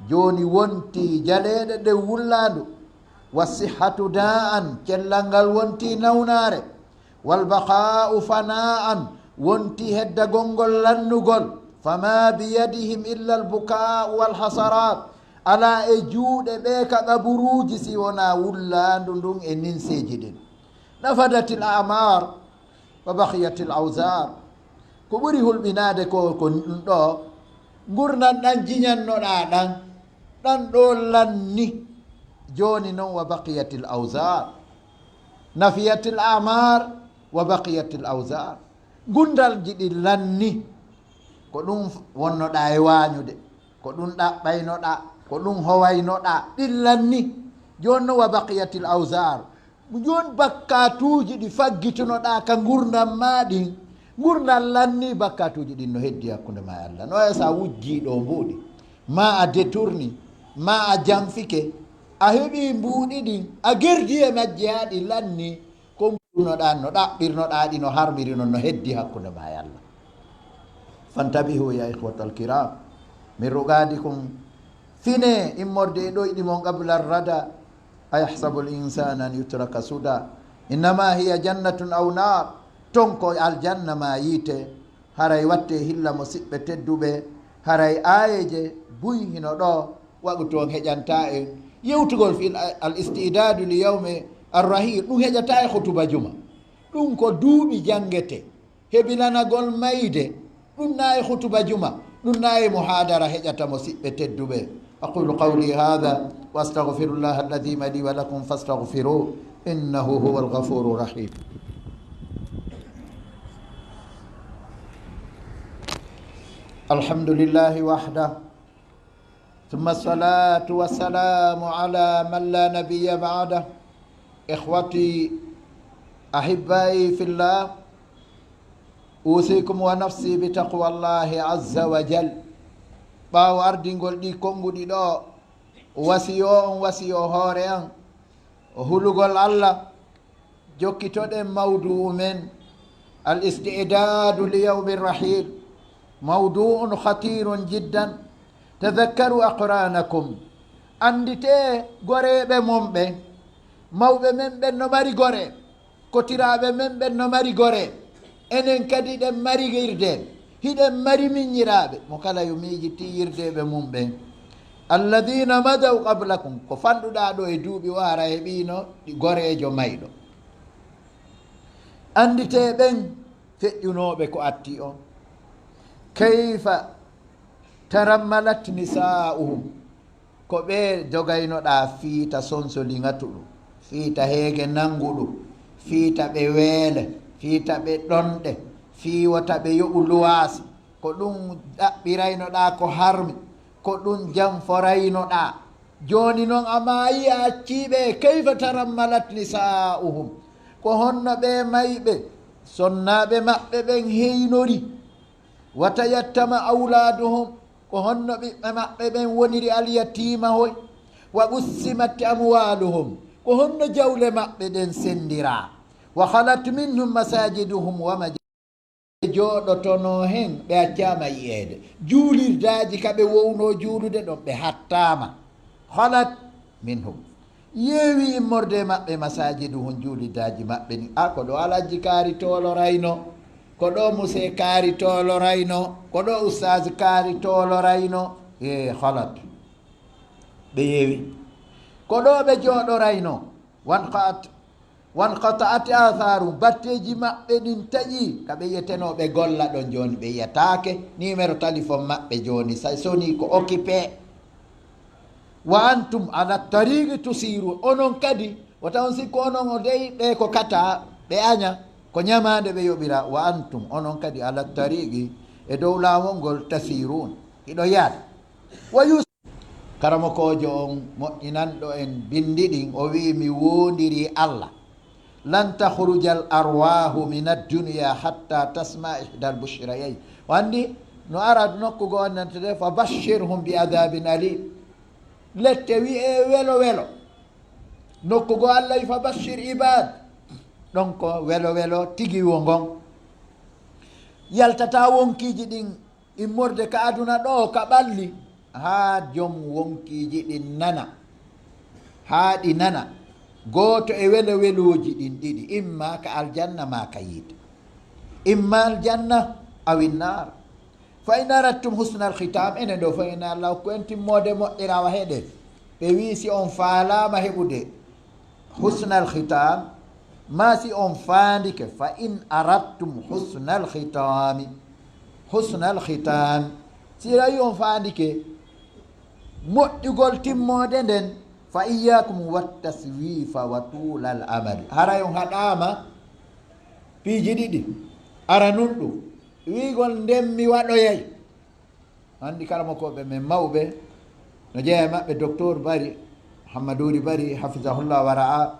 jooni wonti jaleeɗe ɗe wullaandu. Wa sihhatu daan, cellal ngal wonti nawnaare. Wal baqaa'u fanaan, wonti heddagol ngol lannugol. Fama biyadihim illa al bukaa'u wal hasarat, alaa e juuɗe ɓe ka qaburuuji si wonaa wullaandu ndun e ninseeji ɗin. Nafadatil a'mar wa baqiyatil awzar. Ko ɓuri hulɓinaade ko, ko ɗum ɗo, ngurndan ɗan jiñannoɗaa ɗan, ɗan ɗo lanni. Jooni non, wa baqiyatil awzar, nafiyatil a'mar wa baqiyatil awzar. Ngurndanji ɗin lanni. Ko ɗum wonnoɗaa e waañude, ko ɗum ɗaɓɓaynoɗaa, ko ɗum howaynoɗaa, ɗin lanni. Jooni non, wa baqiyatil awzar. Jooni bakkaatuuji ɗi faggitunoɗaa ka ngurndan maa ɗin, ngurndan lanni, bakkaatuuji ɗin no heddi hakkunde maa e Allah. No wayi sa wujjii ɗo mbuuɗi, maa a détourni, maa a janfike, a heɓii mbuuɗi ɗin, a gerdi e majji haa ɗi lanni, ko mbuuɗunoɗaa, no ɗaɓɓirnoɗaa ɗi, no harmiri non, no heddi hakkunde maa e Allah. Fantabihu ya ikhwatal kiram, min ruqadikum, fine immorde e ɗoyɗi mon, qabla rada. Ayahsabu al insanu an yutraka suda. Innama hiya jannatun aw nar. Ton ko aljanna ma yiite. Haray watte hilla mo siɓɓe tedduɓe. Haray aayeeje buy hino ɗo, waɗu toon heƴanta en. Yewtugol fil al istidadu li yawmi arrahil, ɗum heƴata e khutuba juma. Ɗum ko duuɓi janngete. Hebilanagol mayde, ɗum na e khutuba juma, ɗum na e muhadara heƴata mo siɓɓe tedduɓe. أقول قولي هذا وأستغفر الله العظيم لي ولكم فاستغفروه إنه هو الغفور الرحيم. الحمد لله وحده، ثم الصلاة والسلام على من لا نبي بعده. إخوتي أحبائي في الله، أوصيكم ونفسي بتقوى الله عز وجل. Ɓaawo ardingol ɗi konguɗi ɗo, wasiyo on wasiyo hoore an, hulugol Allah, jokkitoɗen mawdu'u men, الاستعداد ليوم الرحيل. موضوع خطير جدا. تذكروا أقرانكم. Annditee goreeɓe mon ɓen. Mawɓe men ɓen no mari goree. Kotiraaɓe men ɓen no mari goree. Enen kadi ɗen mari yirde. Hiɗen mari miñiraaɓe. Mo kala yo miijiti yirdeeɓe mum ɓen. الذين مضوا قبلكم. Ko fanɗuɗaa ɗo e duuɓi o hara heɓiino ɗi goreejo mayɗo. Annditee ɓen feƴƴunooɓe ko atti on. كيف ترملت نساؤهم. Ko ɓe jogaynoɗaa fiita sonsoliŋatuɗo, fiita heege nannguɗo, fiita ɓe weele, fiita ɓe ɗonɗe, fiiwota ɓe yoɓu luwaasi. Ko ɗum ɗaɓɓiraynoɗaa ko harmi, ko ɗum janforaynoɗaa. Jooni noon a maayi a accii ɓe, كيف ترملت نساؤهم. Ko honno ɓe mayɓe, sonnaaɓe maɓɓe ɓen heynori. وتيتم أولادهم. Ko honno ɓiɓɓe maɓɓe ɓen woniri alyatiima hoy. وقسمت أموالهم. Ko honno jawle maɓɓe ɗen senndiraa. وخلت منهم مساجدهم ومجامعهم. Ɓe jooɗotonoo hen, ɓe accaama yi'eede. Juulirdaaji ka ɓe wownoo juulude ɗon, ɓe hattaama. خلت منهم. Yeewi immorde e maɓɓe مساجدهم, juulirdaaji maɓɓe ɗin. A, ko ɗo Alhajji Kaari toolorayno, ko ɗo Musee Kaari toolorayno, ko ɗo Ustaaz Kaari toolorayno. E, خلت. Ɓe yeewi. Ko ɗo ɓe jooɗorayno. وانقطعت وانقطعت آثارهم, batteeji maɓɓe ɗin taƴii, ka ɓe yi'etenoo ɓe golla ɗon jooni, ɓe yi'ataake, numéro téléphone maɓɓe jooni, so sonii ko occupé. وأنتم على الطريق تسيرون, onon kadi, wota on sikku onon o dey ɓe ko kata, ɓe aña, ko ñamaande ɓe yoɓira, وأنتم, onon kadi, على الطريق, e dow laawol ngol, تسيرون, hiɗo yaade. ويوصي Karamokoojo on moƴƴinanɗo en binndi ɗin, o wi'i, mi woondirii Allah, لن تخرج الأرواح من الدنيا حتى تسمع إحدى البشريين. O anndi no ara nokku goo nantete, فبشرهم بعذاب أليم. Lette wi'ee welo welo. Nokku goo Allah wi'i, فبشر عبادي. Ɗon ko welo welo tigi wo ngon. Yaltataa wonkiiji ɗin immorde ka aduna ɗoo, ka ɓalli, haa jom wonkiiji ɗin nana, haa ɗi nana gooto e welo-welooji ɗin ɗiɗi, imma ka aljanna maa ka yiite. Imma aljanna, aw innaar. فإن أردتم حسن الختام, enen ɗoo fof, inna Allah, ko en timmoode moƴƴere, awa heɗen. Ɓe wi'i, si on faalaama heɓude حسن الختام, maa si on faandike, فإن أردتم حسن الختام. حسن الختام. Si tawi on faandike moƴƴugol timmoode nden, فإياكم والتسويف وطول الأمل. Haray on haɗaama piiji ɗiɗi. Aranun ɗum, wi'ugol nden mi waɗoyay. Anndi karamokooɓe men mawɓe, no jeyaa e maɓɓe Doktor Bari, Hammaduuri Bari, hafizahullah wa ra'a.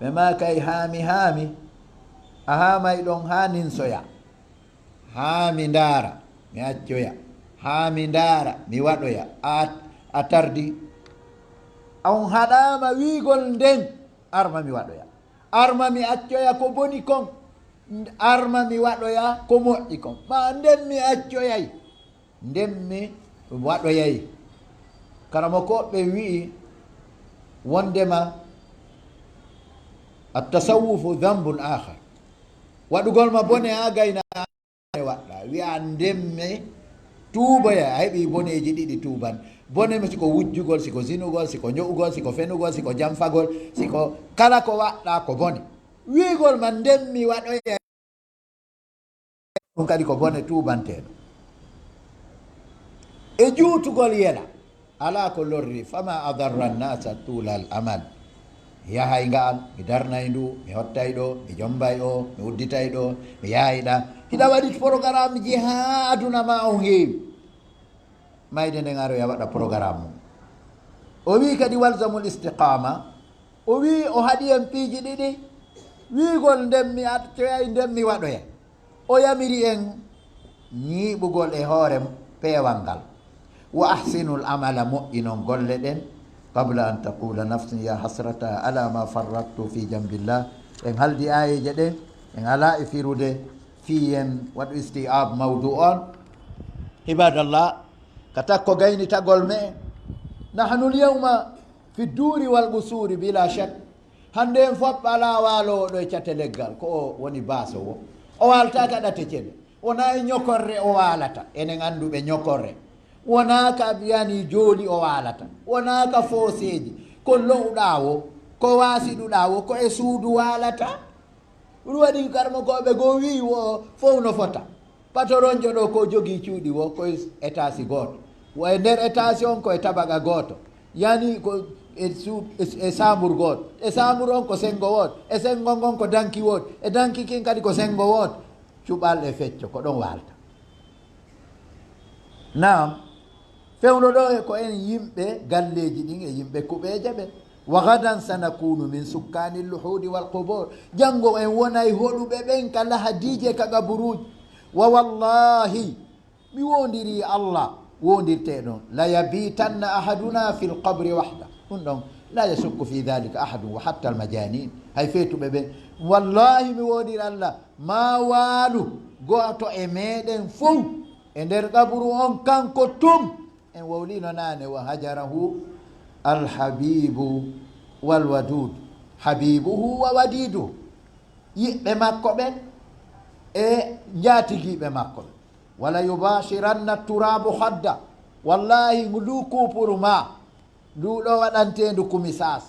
Ɓe maakay, haami, haami, a haamay ɗon haa ninsoya. Haa mi ndaara, mi accoya. Haa mi ndaara, mi waɗoya. A, a tardi. On haɗaama wi'ugol nden, arma mi waɗoya. Arma mi accoya ko boni kon. Arma mi waɗoya ko moƴƴi kon. Maa nden mi accoyay. Nden mi waɗoyay. Karamokooɓe wi'i wondema التصوف ذنب آخر. Waɗugol ma bone haa gaynaako waɗɗa. Wi'a nden mi tuuboya, a heɓi boneeji ɗiɗi tuuban. Bone mo siko wujjugol, siko zinugol, siko njo'ugol, siko fenugol, siko janfagol, siko kala ko waɗɗa ko bone. Wi'ugol ma nden mi waɗoya. Ɗum kadi ko bone tuubanteeɗo. E juutugol yela. Alaa ko lorri, fama adarra nnasa tulal amal. Yahay ngal, mi darnay ndu, mi hottay ɗo, mi jombay o, mi udditay ɗo, mi yahay ɗa. Hiɗa waɗi programme ji haa aduna ma on heewi. Mayde nden aroya waɗa programme mum. O wi kadi walzamul istiqama. O wi o haɗi en piiji ɗiɗi. Wiigol nden mi accoyay, nden mi waɗoya. O yamiri en ñiiɓugol e hoore peewal ngal. Wa ahsinul amala, moƴƴinon golle ɗen. Qabla an taqula nafsin ya hasrata ala ma farrattu fi jambillah. En haldi aayeeje ɗen, en alaa e firude fii en waɗu istiab mawdu on. Ibadallah, ka takko gaynitagol me, nahnu lyawma fi dduuri wal qusuuri bila shak. Hannde en fof alaa waaloowo ɗo e cate leggal, ko o woni baaso wo. O waaltaa ka ɗate cene. Wonaa e ñokorre o waalata, enen annduɓe ñokorre. Wonaa ka yani jooli o waalata. Wonaa ka fooseeji. Ko lo'uɗaa wo, ko waasiɗuɗaa wo, ko e suudu waalata. Ɗum waɗi karmokooɓe goo wii wo fof no fota. Patoronjo ɗo ko jogii cuuɗi wo, ko e etaasi gooto. Wo e nder etaasi on ko e tabaqa gooto. Yani ko e su-, e, e saambur gooto. E saambur on ko senngo wooto. E senngo ngon ko danki wooto. E danki kin kadi ko senngo wooto. Cuɓal e fecco, ko ɗon waalta. Naam, fewndo ɗo e ko en yimɓe galleeji ɗin e yimɓe kuɓeeje ɓe. Wa gadan sanakunu min sukkaani luhuudi wal qubur. Janngo en wonay hoɗuɓe ɓen ka lahadiije ka qaburuuji. Wa wallahi, mi woondirii Allah, woondirtee ɗon. La yabitanna ahaduna fil qabri wahda. Ɗum ɗon, la yasukku fi dhalika ahadun wa hatta al majanin. Hay feetuɓe ɓen. Wallahi, mi woondiri Allah, ma waalu gooto e meɗen fow e nder qaburu on kanko tun. En wowlino naane, wa hajarahu alhabibu wal wadud. Habibuhu wa wadiduhu. Yiɓɓe makko ɓen e njaatigiiɓe makko ɓen. Wala yubashiranna turabu hadda. Wallahi, ndu kuupuru ma, ndu ɗo waɗanteendu kumisaas,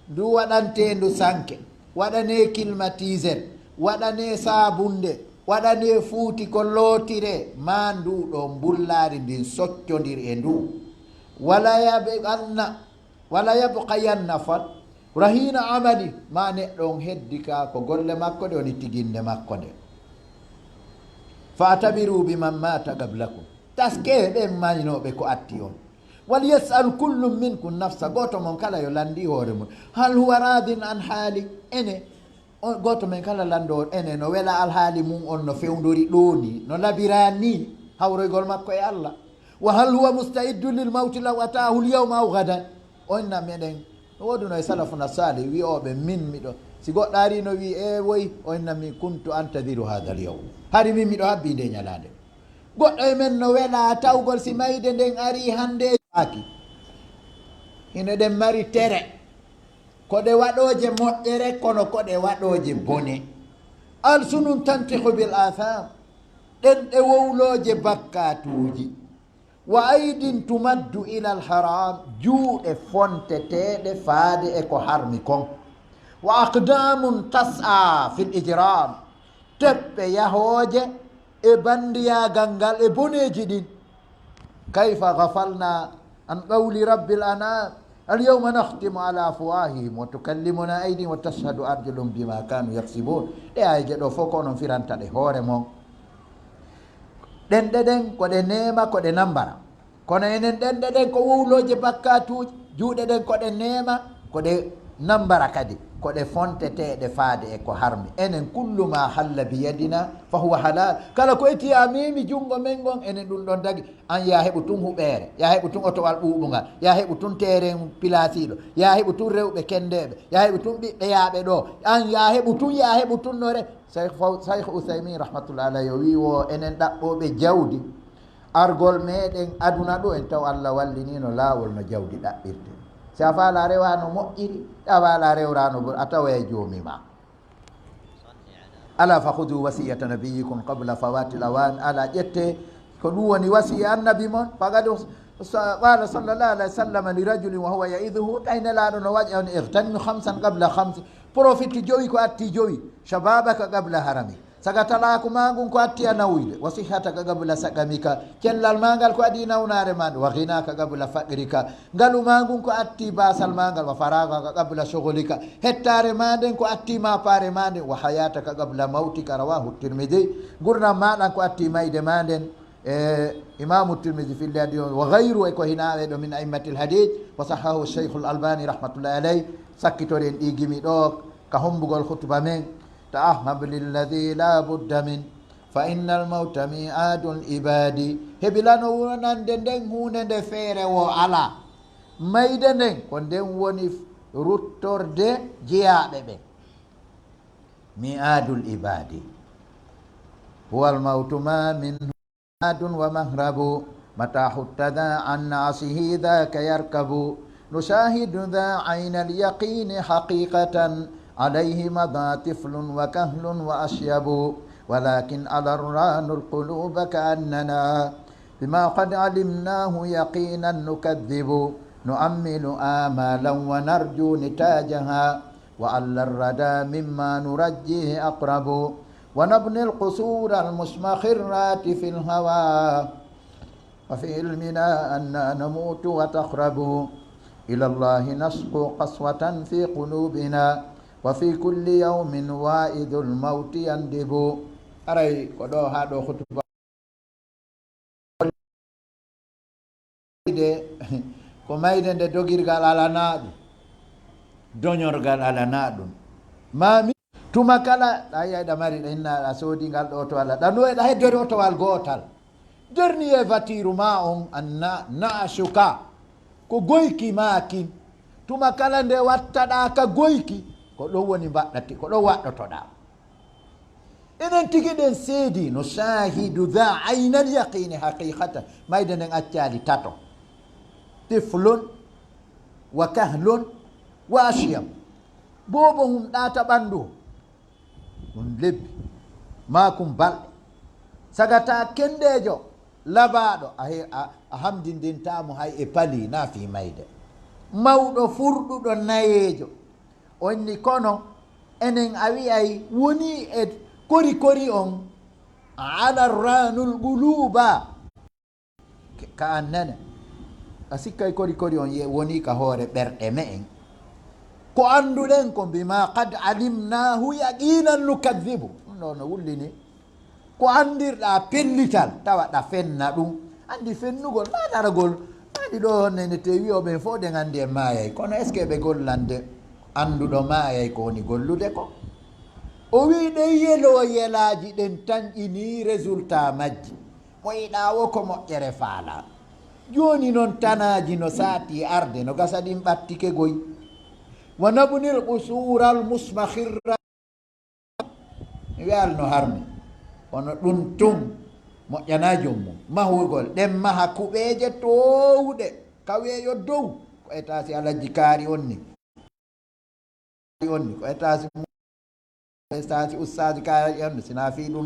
ndu waɗanteendu sanke, waɗanee climatiseur, waɗanee saabunde, waɗanee fuuti ko lootire, ma ndu ɗo mbullaari ndin soccondir e ndu. Wala yabqanna, wala yabqayanna fat, rahina amali, ma neɗɗo on heddi ka ko golle makko ɗe woni tiginde makko nde. Fa atabiru bi man mata qablakum. Taskee ɓen maynooɓe ko atti on. Wal yas'al kullu minkum nafsa, gooto mon kala yo lanndi hoore mum. Hal huwa radin an haali? Ene, on, gooto men kala lanndo on, ene no wela alhaali mum on no fewndori ɗoo ni, no labira ni, hawroygol makko e Allah. Wa hal huwa musta'iddu lil mawti law ataahu al yawma aw gadan? On na meɗen, no wooduno e salafuna salih wi'ooɓe, min miɗo, si goɗɗo ari no wi, e woy, on na mi kuntu antadiru hadha al yawm. Hari min miɗo habbi nde ñalaande. Goɗɗo e men no wela tawgol si mayde nden ari hannde. Aki. Hino ɗen mari tere. Ko ɗe waɗooje moƴƴere, kono ko ɗe waɗooje bone. Alsunun tantiqu bil atham. Ɗen ɗe wowlooje bakkatuuji. Wa aydin tumaddu ila al haram. Juuɗe fonteteeɗe faade e ko harmi kon. Wa aqdamun tas'a fil ijram. Teppe yahooje e banndiyaagal ngal e boneeji ɗin. Kayfa gafalna an qawli rabbil anam, al yawma nakhtimu ala afwahihim wa tukallimuna aydihim wa tashhadu arjuluhum bima kanu yaksibun. Ɗe aayeje ɗo fof ko onon firanta ɗe hoore mon. Ɗenɗe ɗen ko ɗe neema, ko ɗe nambara. Kono enen ɗenɗe ɗen ko wowlooje bakkatuuji, juuɗe ɗen ko ɗe neema, ko ɗe nambara kadi, ko ɗe fonteteeɗe faade e ko harmi. Enen kullu ma halla bi yadina fa huwa halal. Kala ko eti a memi junngo men ngon, enen ɗum ɗon dagi. An ya heɓu tun huɓeere, ya heɓu tun otowal ɓuuɓungal, ya heɓu tun teeren pilasiiɗo, ya heɓu tun rewɓe kendeeɓe, ya heɓu tun ɓiɓɓe yaaɓe ɗo. An ya heɓu tun, ya heɓu tun no re. Cheikh Faw-, Cheikh Uthaymin rahmatullahi alayhi o wi wo enen ɗaɓɓooɓe jawdi, argol meɗen aduna ɗo en taw Allah walliniino laawol no jawdi ɗaɓɓirte. Si a faala rewa no moƴƴiri, si a faala rewra no bon, a tawa e joomi ma. Ala fa khudu wasiyata nabiyikum qabla fawati al awan. Ala ƴette ko ɗum woni wasiya annabi mon. Faqad sa-, qala sallallahu alayhi wa sallam li rajulin wa huwa ya'iduhu, tawi Nelaaɗo no waɗi on, igtanim khamsan qabla khamsin. Profite jowi ko atti jowi. Shababaka qabla harami. Saga talaaku maa ngun ko atti a nawuyde, wa sihhataka qabla saqamika. Cellal maa ngal ko adii nawnaare maa nde, wa ghinaaka qabla faqrika. Ngalu maa ngun ko atti baasal maa ngal, wa faraghaka qabla shughlika. Hettaare maa nden ko atti maapaare maa nden, wa hayataka qabla mawtika, rawahu Tirmidhi. Ngurndan maa ɗan ko atti mayde maa nden. E, Imaamu Tirmidhi filli hadis on, wa ghayru, e ko hinaa e ɗo, min a'immatil hadis, wa sahhahu Shaykhul Albani rahmatullahi alayh. Sakkitori en ɗi gimi ɗo ka hombugol khutba men. Ta'ahhab lilladhi la budda min, fa innal mawta mi'adul ibadi. Hebilano wonande nden huunde nde feere wo alaa. Mayde nden ko nden woni ruttorde jeyaaɓe ɓen. Mi'adul ibadi. Huwal mawtu ma minhu mi'adun wa mahrabu. Mata hutta dha an na'sihi dhaka yarkabu. Nushahidu dha aynal yaqini haqiqatan. Alayhi mada tiflun wa kahlun wa ashyabu. Walakin alarranul quluba ka'annana bima qad alimnahu yaqinan nukadhibu. Nu'ammilu amalan wa narju nitajaha. وألا الردى مما نرجيه أقرب. ونبني القصور المسمخرات في الهوى. وفي علمنا أنا نموت وتخرب. إلى الله نشكو قسوة في قلوبنا. وفي كل يوم واعظ الموت يندب. Aray ko ɗo haa ɗo khutba. De, ko mayde nde dogirgal alanaa ɗum, doñorgal alanaa ɗum. Maami, tuma kala, ɗa yi'ay ɗa mari, ɗa inna ɗa soodi ngal ɗo otowal, ɗa no e ɗa heddori otowal gootal. Dernier voiture ma on, anna, naasuka, ko goyki maa kin. Tuma kala nde wattaɗaa ka goyki, ko ɗon woni mbaɗɗati, ko ɗon waɗɗotoɗaa. Enen tigi ɗen seedi no shaahidu dha aynal yaqini haqiqatan. Mayde nden accaali tato. Tiflun wa kahlun wa ashyam. Boobo hum ɗaata ɓanndu. Ɗum lebbi. Maa kum balɗe. Sagata kendeejo labaaɗo a, he-, a, a hamdindintaa mo hay e pali na fii mayde. Mawɗo furɗuɗo nayeejo. On ni kono enen a wi'ay woni e kori kori on ala ranul quluba. Ka annene. A sikkay kori kori on ye woni ka hoore ɓerɗe me'en. Ko annduɗen ko bima qad alimnahu yaqinan nukadhibu. Ɗum ɗo no wullini. Ko anndirɗaa pellital, tawa ɗa fenna ɗum. Anndi fennugol, maa daragol, maa ɗi ɗo honne ne tewi o ɓen fof ɗen anndi en maayay. Kono est-ce que ɓe gollande annduɗo maayay ko woni gollude ko? O wi'i ɗen yeloo yelaaji ɗen tanƴinii résultat majji. Mo yiɗaa wo ko moƴƴere faalaa. Jooni noon tanaaji no saati arde, no gasa ɗin ɓattike goy. Wa nabnil qusuural musmakhirra. Mi wi'al no harmi. Kono ɗum tun moƴƴanaa joom mum. Mahugol, ɗen maha kuɓeeje toowuɗe, kaweeyo dow, ko etaasi Alhaji Kaari on ni. On ni, ko etaasi mum, etaasi Ustaaji Kaari on ni, sinaa fii ɗum.